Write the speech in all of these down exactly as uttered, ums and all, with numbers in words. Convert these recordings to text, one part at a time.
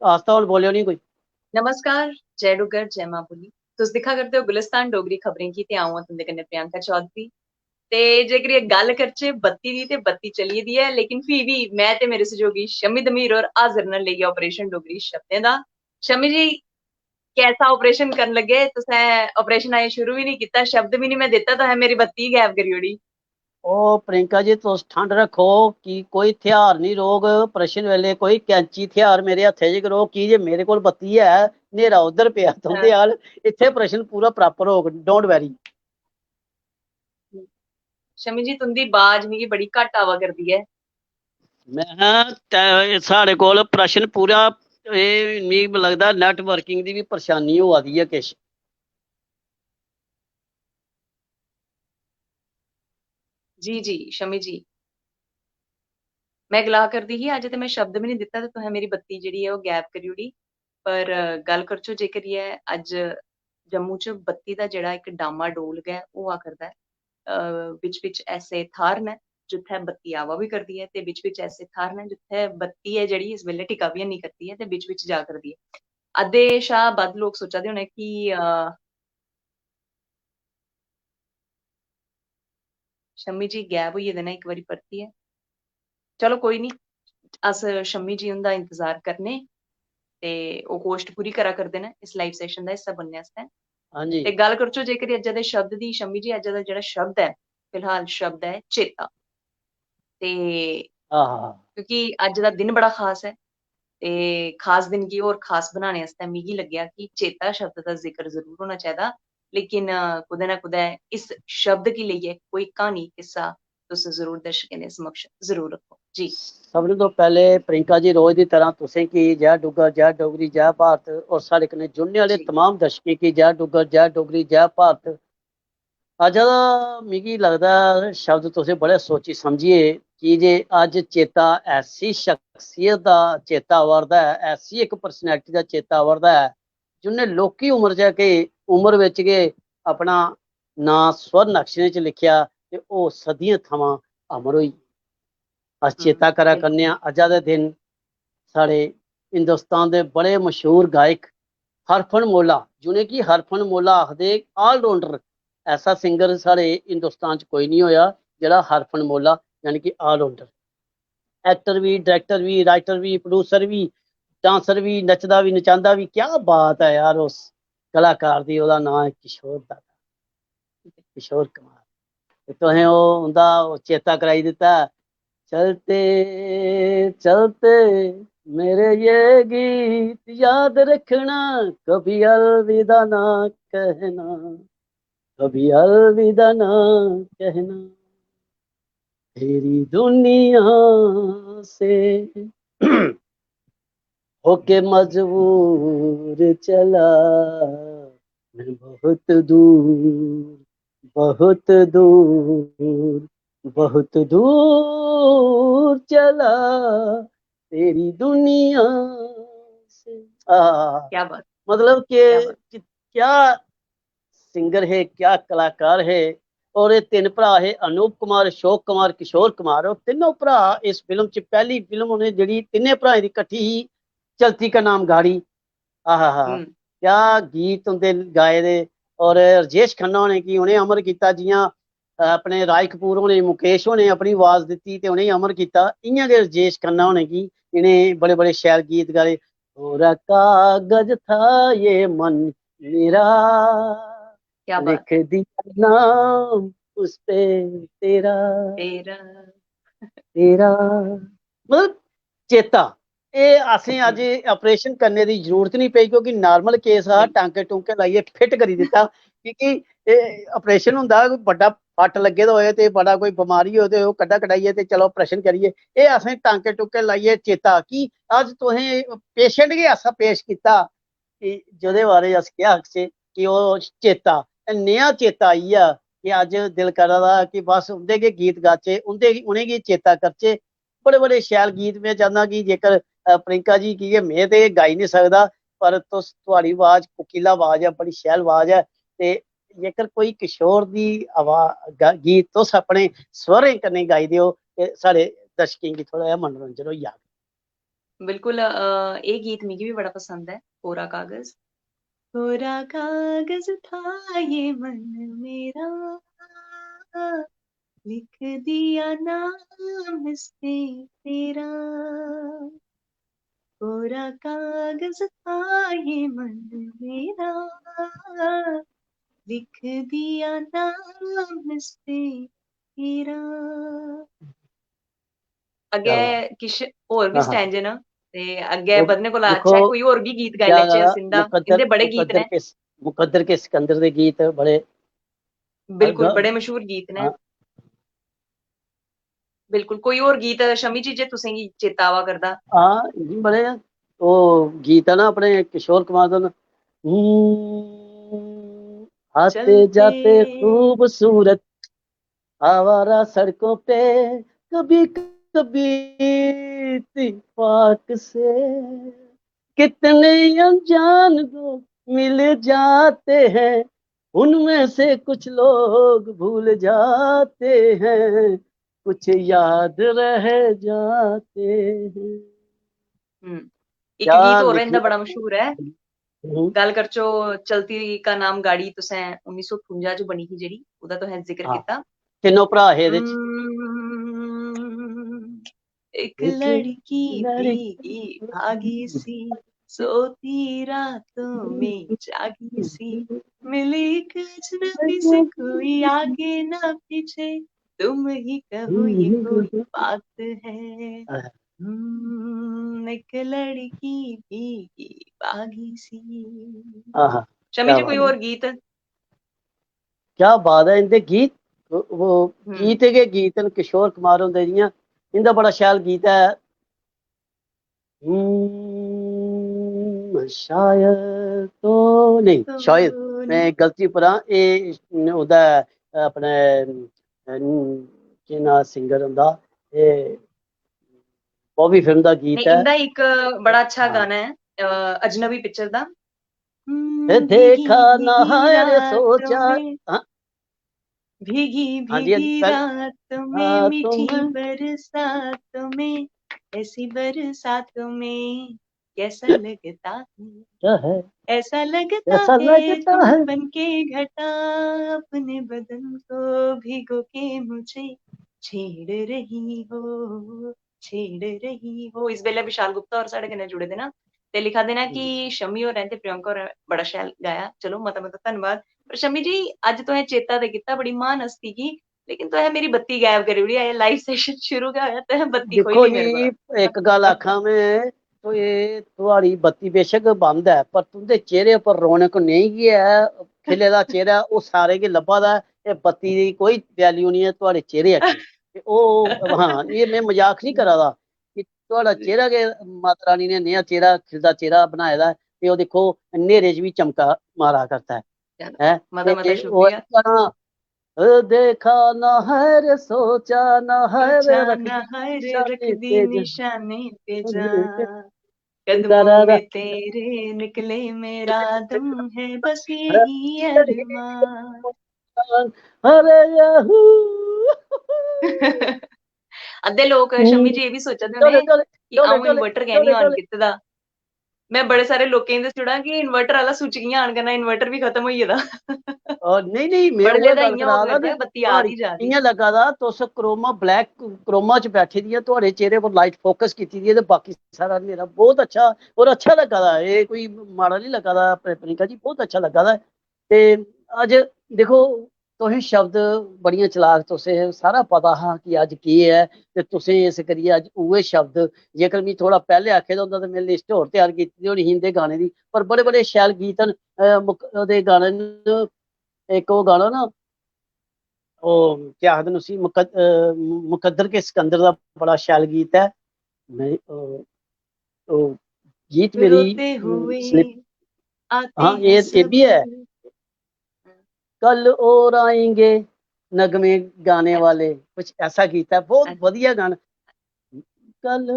आस्ता, हुन बोलेओ निं कोई। नमस्कार, जय डुग्गर, जय मां बोली। तुस दिक्खा करदे ओ गुलिस्तान डोगरी खबरें गी ते अ'ऊं आं तुं'दे कन्नै प्रियंका चौधरी। ते जेकर एह् गल्ल करचै बत्ती दी, ते बत्ती चली गेदी ऐ, लेकिन फ्ही बी में ते मेरे सैह्योगी शम्मी दमीर होर हाजर न लेइयै ऑपरेशन डोगरी शब्दें दा। शम्मी जी, कैसा ऑपरेशन करन लगे? तुसें ऑपरेशन अजें शुरू बी निं कीता, शब्द बी निं में दित्ता, तुसें मेरी बत्ती गैब करी ओड़ी। ओ प्रियंका जी, तुस ठंड रक्खो कि कोई हथ्यार निं रौह्ग। ऑपरेशन बेल्लै कोई कैंची हथ्यार मेरे हत्थै च गै रौह्ग, की जे मेरे कोल बत्ती ऐ, न्हेरा उद्धर पेआ तुं'दे हां। आह्ल, इत्थै ऑपरेशन पूरा proper होग, don't worry। शमी जी, तुं'दी बाज मिगी बड़ी घट्ट आवा करदी ऐ। में ते साढ़े कोल ऑपरेशन पूरा, एह् मिगी लगदा networking दी बी परेशानी होआ दी ऐ किश। जी, जी, शमी जी। में गला करदी ही, अज्ज ते में शब्द बी निं दित्ता ते तुसें मेरी बत्ती जेह्ड़ी ऐ, ओह् गैब करी ओड़ी। पर, अ, गल्ल करचै जेकर, एह् अज्ज जम्मू च बत्ती दा जेह्ड़ा इक डामाडोल गै होआ करदा ऐ। अ, बिच-बिच ऐसे थाह्र न, जित्थै बत्ती आवा बी करदी ऐ, ते बिच-बिच ऐसे थाह्र न, जित्थै बत्ती ऐ जेह्ड़ी, इस बेल्लै टिका बी हैन्नी करदी ऐ ते बिच-बिच जा करदी ऐ। अद्धे शा बद्ध लोक सोचा दे होने कि, अ, शम्मी जी गैब होई गेदे न इक बारी परतियै। चलो, कोई निं, अस शम्मी जी हुंदा इंतजार करने ते ओह् कोश्ट पूरी करा करदे न इस live session दा हिस्सा बनने आस्तै। हां जी। ते गल्ल करचै जेकर अज्जै दे शब्द दी, शम्मी जी, अज्जै दा जेह्ड़ा शब्द ऐ, फिलहाल शब्द ऐ चेता। ते आहा। क्योंकि अज्ज दा दिन बड़ा खास ऐ, ते खास दिन गी होर खास बनाने आस्तै मिगी लग्गेआ कि चेता शब्द दा जिक्र जरूर होना चाहिदा। लेकिन, अ, कुतै ना कुतै इस शब्द गी लेइयै कोई क्हानी, किस्सा तुस जरूर दर्शकें दे समक्ष जरूर रक्खो। जी। सभनें तो पैह्ले प्रियंका जी, रोज दी तरह तुसें की जय डुग्गर, जय डोगरी, जय भारत, और साढ़े कन्नै जुड़ने आह्ले जी। तमाम दर्शकें की जय डुग्गर, जय डोगरी, जय भारत। अज्ज दा मिगी लगदा ऐ शब्द तुसें बड़े सोची समझियै, की जे अज्ज चेता ऐसी शख्सियत दा चेता आवा 'रदा ऐ, ऐसी इक personality दा चेता आवा 'रदा ऐ, जिन्ने लौह्की उम्र च गै, उम्र बिच गै अपना नांऽ स्वर्ण अक्षरें च लिखेआ ते ओह् सदियें थमां अमर होई गे। अस हम्म, चेता करा बिल्कुल। करने आं अज्जा दे दिन साढ़े हिंदुस्तान दे बड़े मशहूर गायक हरफन मौला, जि'नेंगी हरफन मौला आखदे, all-rounder, ऐसा singer साढ़े हिंदुस्तान च कोई निं होआ जेह्ड़ा हरफन मौला, यानी कि all-rounder। Actor बी, director बी, writer बी, producer बी, dancer बी, नचदा बी, नचांदा बी। क्या बात ऐ यार उस कलाकार दी, ओह्दा नांऽ ऐ किशोर दा, किशोर कुमार। ते तुसें ओह् उं'दा ओह् चेता कराई दित्ता, "चलते चलते मेरे ये गीत याद रखना, कभी अलविदा ना कहना, कभी अलविदा ना कहना, तेरी दुनिया से होके मजबूर चला मैं बहुत दूर, बहुत दूर, बहुत दूर चला तेरी दुनिया से।" आ, क्या बात। मतलब कि क्या बात। कि-, क्या सिंगर हे, क्या कलाकार हे। और एह् तिन्न भ्राऽ हे, अनूप कुमार, अशोक कुमार, किशोर कुमार। और तिन्नों भ्राऽ इस फिल्म च, पैह्ली फिल्म उ'नें जेह्ड़ी तिन्ने भ्राएं दी कट्ठी ही, चलती का नाम गाड़ी। आहा हा, हम्म। क्या गीत उं'दे गाए दे। और राजेश खन्ना होरें गी उ'नें अमर कीता, जि'यां, अ, अपने राज कपूर होरें, मुकेश होरें अपनी आवाज दित्ती ते उ'नेंगी अमर कीता, इ'यां गै राजेश खन्ना होरें गी इ'नें बड़े-बड़े शैल गीत गाए। "कोरा कागज था ये मन मेरा, क्या बात। लिख दिया नाम उस पे तेरा, तेरा। तेरा।" मतलब चेता, एह् असें अज्ज हम्म। ऑपरेशन करने दी जरूरत निं पेई, क्योंकि normal case हा, बिल्कुल। टांके टूंके लाइयै fit करी दित्ता। क्योंकि एह् ऑपरेशन होंदा, कोई बड्डा फट्ट लग्गे दा होए ते बड़ा कोई बमारी होए ते ओह् कड्ढा कढाइयै ते चलो ऑपरेशन करिए। एह् असें टांके टूके लाइयै चेता कि अज्ज तुसें patient गै ऐसा पेश कीता कि जेह्दे बारे च अस केह् आखचै कि ओह् चेता, ते नेहा चेता आई गेआ कि अज्ज दिल करा दा कि बस उं'दे गै गीत गाचै, उं'दे, उ'नेंगी चेता करचै। बड़े-बड़े शैल गीत, में चाह्न्नां कि जेकर, अ, प्रियंका जी, की के में ते गाई निं सकदा, पर तुस, थुआढ़ी अवाज, कोकिला अवाज ऐ, बड़ी शैल अवाज ऐ, ते जेकर कोई किशोर दी आवा-, ग-, गीत तुस अपने स्वरें कन्नै गाई देओ, ते साढ़े दर्शकें गी थोह्ड़ा जेहा मनोरंजन होई जाग। बिल्कुल, अ, एह् गीत मिगी बी बड़ा पसंद ऐ, कोरा कागज। कोरा कागज था ये मन मेरा, लिख दिया नाम इस पे तेरा। कोरा कागज था ये मन मेरा, लिख दिया नाम इस पे तेरा। अग्गें किश होर बी स्टैंजे न, ते अग्गें बधने कोला अच्छा ऐ कोई होर बी गीत गाई लैचे अस। इंदा, इंदे बड़े गीत न। मुकद्दर के सिकंदर दे गीत बड़े, बिल्कुल, बड़े मशहूर गीत न। बिल्कुल, कोई होर गीत शमी जी जे तुसेंगी चेता आवा करदा? हां जी, बड़े। ओह् गीत है ना अपने किशोर कुमार दा, हम्म, आते जाते खूबसूरत आवारा सड़कों पे, कभी कभी इत्तेफाक से कितने अनजान लोग मिल जाते हैं, उनमें से कुछ लोग भूल जाते हैं, कुछ याद रह जाते हैं। हम्म। इक गीत होर इंदा बड़ा मशहूर ऐ, गल्ल करचो चलती का नाम गाड़ी, तुसें उन्नी सौ ठुंजा च बनी ही जेह्ड़ी, ओह्दा तुसें जिक्र कीता। तिन्नो भ्राऽ हे एह्दे च। हम्म, एक लड़की भीगी भागी सी, सोती रातों में जागी सी, मिली एक अजनबी से कोई आगे ना पीछे, तुम ही कहो ये कोई बात है। हम्म, एक लड़की भीगी भागी सी। आहा, शमी जी, कोई होर गीत? क्या बात है, इंदे गीत, वो गीत गै गीत न किशोर कुमार हुंदे। जियां इंदा बड़ा शैल गीत ऐ, हम्म, शायद तो नहीं, तो शायद नहीं। मैं गलती पर हां, एह् ओह्दा ऐ, अपने, अ, केह् नांऽ सिंगर हुंदा, एह् बॉबी फिल्म दा गीत ऐ। इंदा इक बड़ा अच्छा गाना ऐ, अ, अजनबी पिक्चर दा। हम्म, देखा ना है रे सोचा। भीगी भीगी रातों में, मीठी बरसातों में, ऐसी बरसातों में कैसा लगता है, ऐसा लगता है तुम बन के घटा, अपने बदन को भिगो के मुझे छेड़ रही हो, छेड़ रही हो। इस बेल्लै विशाल गुप्ता होर साढ़े कन्नै जुड़े दे न ते लिखा दे न कि शमी होरें ते प्रियंका होरें बड़ा शैल गाया। चलो, मता मता धन्नवाद। पर शमी जी, अज्ज तुसें चेता ते कीता बड़ी महान हस्ती गी, लेकिन तुसें मेरी बत्ती गायब करी ओड़ी। अजें live session शुरू गै होया, तुसें बत्ती खोई लेई मेरे कोला। इक गल्ल आखां में, तो एह् थुआढ़ी बत्ती बेशक बंद ऐ, पर तुं'दे चेहरे उप्पर रौनक नेईं गै ऐ, खिले दा चेहरा, ओह् सारें गी लब्भा दा ऐ। एह् बत्ती दी कोई value निं ऐ थुआढ़े चेहरे अग्गें। ते ओह्, हां, एह् में मजाक निं करा दा कि थुआढ़ा चेहरा गै, माता रानी ने नेहा चेहरा, खिलदा चेहरा बनाए दा ऐ। ते ओह् दिक्खो, न्हेरे च बी चमका मारा करदा ऐ। चलो, हैं? मता ते मता शुक्रिया। ओह् गाना, "ओ देखा ना है रे सोचा ना है रे, सोचा ना है रे, रख दी निशाने पे जान। कदमों में तेरे निकले मेरा दम है, बस यही अरमान।" अरे याहू। अद्धे लोक, शमी जी, एह् बी सोचा दे होने कि अ'ऊं inverter की निं on कीते दा। में बड़े सारे लोकें गी दस्सी ओड़ां कि inverter आह्ला switch कि'यां on करना, inverter बी खत्म होई गेदा। नेईं, नेईं, में बड़े लेदा इ'यां होआ करदा, बत्ती आ दी जा दी। इ'यां लग्गा दा तुस chroma, black chroma च बैठी दी ऐ, थुआढ़े चेहरे पर light focus कीती दी ऐ ते बाकी सारा न्हेरा। बहुत अच्छा, और अच्छा लग्गा दा, एह् कोई माड़ा निं लग्गा दा प्रियंका जी, बहुत अच्छा लग्गा दा ऐ। ते अज्ज दिक्खो, तुसें शब्द बड़ियां चलाक, तुसें सारा पता हा कि अज्ज केह् ऐ, ते तुसें इस करियै अज्ज उ'ऐ शब्द, जेकर मिगी थोह्ड़ा पैह्ले आखे दा होंदा ते में list होर त्यार कीती दी होनी ही इं'दे गाने दी। पर बड़े बड़े शैल गीत न, अ, मुक-, ओह्दे गाने न, इक ओह् गाना ना, ओह् केह् आखदे न उसी, मुकद-, अ, मुकद्दर के सिकंदर दा बड़ा शैल गीत ऐ। में, अ, ओह् गीत मेरी slip, हां, एह्, एह् बी ऐ। कल और आएंगे नगमे गाने वाले, कुछ ऐसा गीत है, बहुत बढ़िया गाना। कल,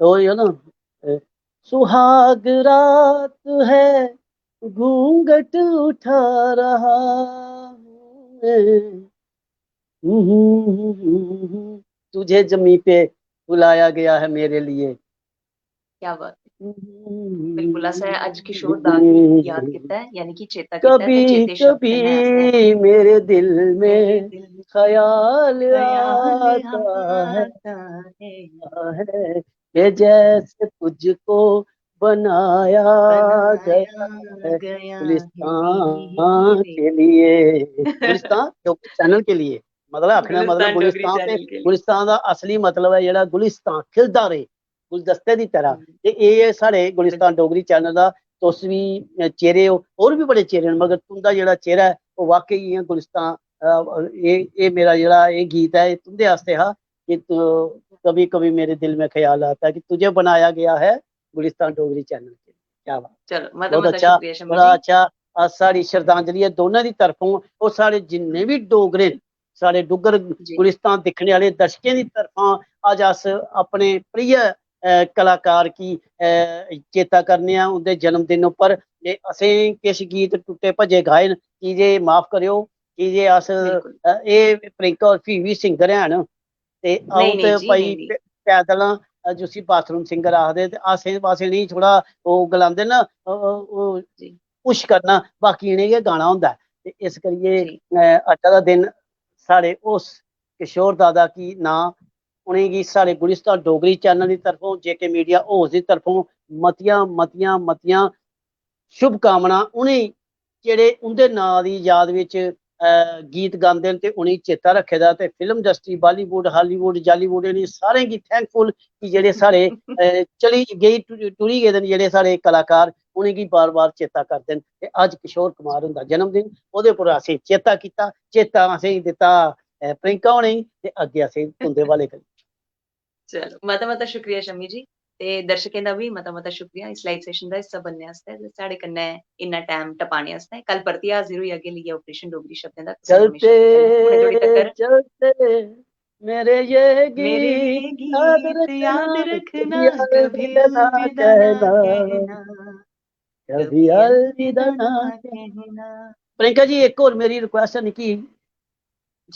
ओ, यो ना, ए, सुहाग रात है, घूंघट उठा रहा हूँ मैं। तुझे जमी पे बुलाया गया है मेरे लिए। क्या बात है। बिल्कुल, असें अज्ज किशोर दा गी याद कीता ऐ, यानी कि चेता कीता ऐ ते कभी चेते शब्द न असें। कभी मेरे दिल में ख्याल आता है, है कि जैसे तुझको बनाया गया है गुलिस्तान के लिए, गुलिस्तान डोगरी चैनल के लिए। मतलब आखने दा मतलब गुलिस्तान डोगरी गुलिस्तान ते चैनल के लिए। गुलिस्तान दा असली मतलब ऐ जेह्ड़ा गुलिस्तान खिलदा रहे गुलदस्ते दी तरह। हम्म। ते एह् ऐ साढ़े गुलिस्तान डोगरी चैनल दा, तुस बी, अ, चेहरे ओ, होर बी बड़े चेहरे न, मगर तुं'दा जेह्ड़ा चेहरा ऐ, ओह् वाकई इ'यां गुलिस्तान, अ, एह्, एह् मेरा जेह्ड़ा एह् गीत ऐ, एह् तुं'दे आस्तै हा कि तू, कभी कभी मेरे दिल में ख्याल आता है कि तुझे बनाया गया है गुलिस्तान डोगरी चैनल के लिए। क्या बात। चलो, मता बहुत मता अच्छा, शुक्रिया शमी बड़ा जी। अच्छा। अस साढ़ी श्रद्धांजलि ऐ दोनों दी तरफों, और साढ़े जिन्ने बी डोगरे न, साढ़े डुग्गर जी। गुलिस्तान दिक्खने आह्ले दर्शकें दी तरफा अज्ज अस अपने प्रिय, अ, कलाकार गी, अ, चेता करने आं उं'दे जन्मदिन उप्पर। ते असें किश गीत टुट्टे भज्जे गाए न, की जे माफ करेओ, की जे अस, बिल्कुल। अ, एह् प्रियंका होर फ्ही बी सिंगर हैन, ते नेईं, अ'ऊं नेईं ते जी, भाई नेईं, नेईं। पै-, पैदल आं, अ, जिसी बाथरूम सिंगर आखदे, ते असें बस इ'नेंगी थोह्ड़ा ओह् गलांदे ना, अ, अ, ओह् जी। पुश करना, बाकी इ'नें गै गाना होंदा ऐ। ते इस करियै, जी। अ, अज्जा दा दिन साढ़े उस किशोर दादा की नां, उ'नेंगी साढ़े गुलिस्तान डोगरी चैनल दी तरफों, जे के मीडिया हाउस दी तरफों मतियां, मतियां, मतियां शुभकामनां उ'नेंगी, जेह्ड़े उं'दे नांऽ दी याद बिच, अ, गीत गांदे न ते उ'नेंगी चेता रक्खे दा। ते फिल्म इंडस्ट्री, बालीवुड, हालीवुड, जालीवुड, इ'नें सारें गी थैंकफुल कि जेह्ड़े साढ़े, अ, चली गेई, टु-, टुरी गेदे न जेह्ड़े साढ़े कलाकार, उ'नेंगी बार-बार चेता करदे न। ते अज्ज किशोर कुमार हुंदा जन्मदिन, ओह्दे उप्पर असें चेता कीता, चेता असेंगी दित्ता, अ, प्रियंका होरें गी, ते अग्गें असें तुं'दे हवाले करी। चलो, मता मता शुक्रिया शमी जी। ते दर्शकें दा बी मता मता शुक्रिया इस लाइव सेशन दा हिस्सा बनने आस्तै ते साढ़े कन्नै इन्ना टाइम टपाने आस्तै। कल परतियै हाजिर होई जागे लेइयै ऑपरेशन डोगरी शब्दें दा कुसै नमें शब्द कन्नै। हुनै धोड़ी चलते तकर चलते मेरे ये मेरे ये गीत याद गीत याद रखना, रखना, कभी कभी अलविदा ना अलविदा ना कहना, कहना, कभी अलविदा ना कहना। कहना। प्रियंका जी, एक होर मेरी रिक्वेस्ट ऐ निक्की, जी,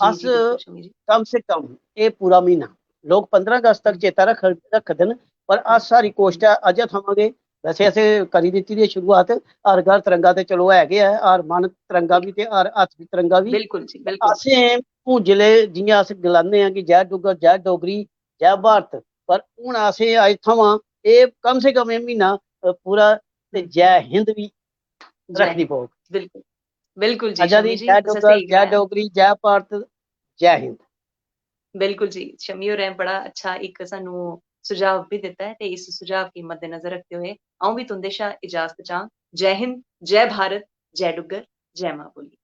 अस जी, बिल्कुल शमी जी। कम से कम एह् पूरा म्हीना, लोक पंदरां अगस्त तक हम्म। चेता रख, रखदे न, पर अस, साढ़ी कोशट ऐ अज्जै थमां गै, वैसे असें करी दित्ती दी ऐ शुरुआत, हर घर तिरंगा ते चलो है गै ऐ, हर मन तिरंगा बी ते हर हत्थ बी तिरंगा बी। बिल्कुल जी, बिल्कुल। असें हून जिसलै, जि'यां अस गलाने आं कि जय डुग्गर, जय डोगरी, जय भारत, पर हून असें अज्ज थमां एह् कम से कम एह् म्हीना, अ, पूरा ते हम्म। जय हिंद बी जय रखनी हिंद। पौग। बिल्कुल, बिल्कुल जी अज्जा शमी दी जी, जय तुसें डुग्गर, स्हेई जय गलाया। डोगरी, जय भारत, जय हिंद। बिल्कुल जी, शमी होरें बड़ा अच्छा इक सानू सुझाव भी दित्ता ऐ ते इस सुझाव गी मद्देनजर रखदे होए अ'ऊं बी तुं'दे शा इजाजत चांह्। जय हिंद, जय भारत, जय डुग्गर, जय मां बोली।